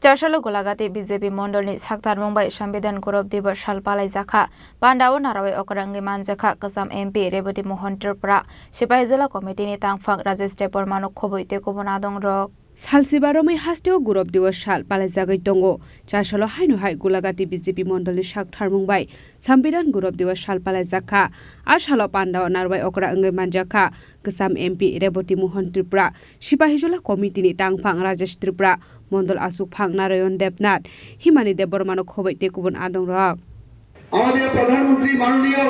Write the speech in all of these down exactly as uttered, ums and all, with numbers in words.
Chasalo Golagati B J P mondolni saktarmung bai Sambidan Gorob Diwas sal palaijakha. Pandao narwai okra wngwi manjakha kwcham M P Reboti Mohan Tripura. Sipahijola Committee ni tangphang Rajesh Debbarmano khobwi tei kubun adongrok. Salsiba romwi hasteo Gorob Diwas sal palaijagwi tongo. Chasalo haino hai Golagati B J P mondolni saktarmung bai Sambidan Gorob Diwas sal palaijakha. A salo pandao narwai okra wngwi manjakha kwcham M P Reboti Mohan Tripura, Sipahijola Committee ni tangphang Rajesh Tripura, Mondol Asukphang Narayan Debnath, Himani Debbarmano khobwi tei kubun adongrok. আমাদের প্রধানমন্ত্রী, মাননীয়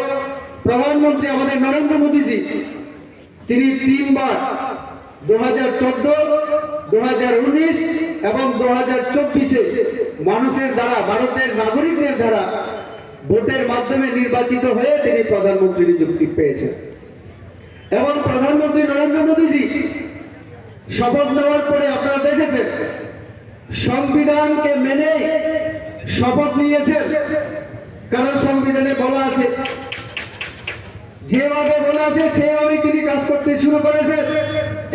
প্রধানমন্ত্রী আমাদের নরেন্দ্র মোদীজি, তিনি তিনবার দু হাজার চোদ্দ, দু হাজার উনিশ এবং দু হাজার চব্বিশে মানুষের দ্বারা, ভারতের নাগরিকদের দ্বারা ভোটের মাধ্যমে নির্বাচিত হয়ে তিনি প্রধানমন্ত্রী নিযুক্তি পেয়েছেন। এবং প্রধানমন্ত্রী নরেন্দ্র মোদীজি শপথ নেওয়ার পরে আপনারা দেখেছেন, সংবিধানকে মেনেই শপথ নিয়েছেন, কারণ সংবিধানে বলা আছে, যেভাবে বলা আছে সেভাবে তিনি কাজ করতে শুরু করেছেন।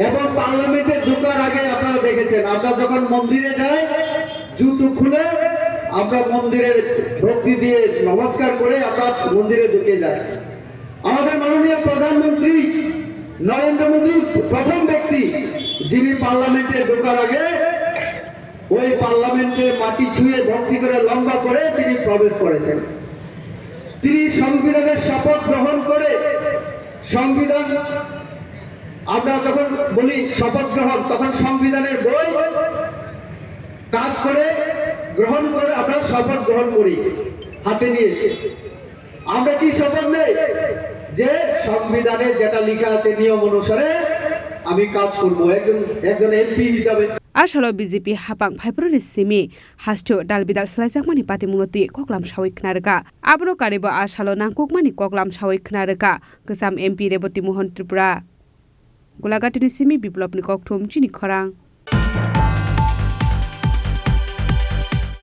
এবং পার্লামেন্টে ঢোকার আগে আপনারা দেখেছেন, আমরা যখন মন্দিরে যাই, জুতো খুলে আমরা মন্দিরে ভক্তি দিয়ে নমস্কার করে আমরা মন্দিরে ঢুকে যাই। আমাদের মাননীয় প্রধানমন্ত্রী নরেন্দ্র মোদী প্রথম ব্যক্তি, যিনি পার্লামেন্টে ঢোকার আগে ওই পার্লামেন্টের মাটি ছুঁয়ে ভক্তি করে লম্বা করে তিনি প্রবেশ করেছেন। তিনি সংবিধানের শপথ গ্রহণ করে, সংবিধান, আমরা যখন বলি শপথ গ্রহণ, তখন সংবিধানের বই কাজ করে, গ্রহণ করে আমরা শপথ গ্রহণ করি হাতে নিয়ে। আমরা কি শপথ নেই যে সংবিধানে যেটা লেখা আছে নিয়ম অনুসারে আমি কাজ করব একজন, একজন এমপি হিসাবে? A salo B J P hapang phaiphuru ni simi hasteo dal bidal swlaijakmani patimungno twi koklam sawi khna rwkha. Abono karibo a salo nangkukmani koklam sawi khna rwkha kwcham M P Reboti Mohan Tripura. Golagatini simi Biplopni kokthum chini khorang.